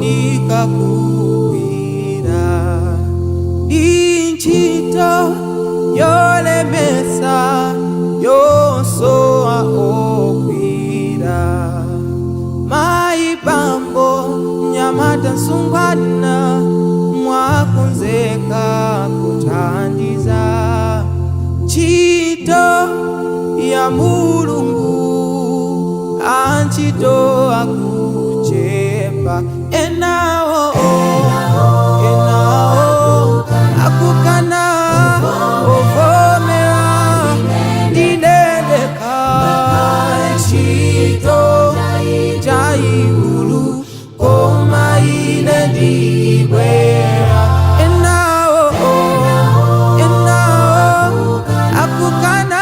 Ofunika kugwira ntchito yolemetsa, yosowa ogwira. Mayi, bambo, mnyamata, msungwana, mwakonzeka kuthandiza ntchito ya Mulungu? Antchito akuchepa. Enawo, enawo akukana, ovomera ndine ndekha. Ntchito njaikulu, koma ine ndibwera. Enawo, enawo akukana.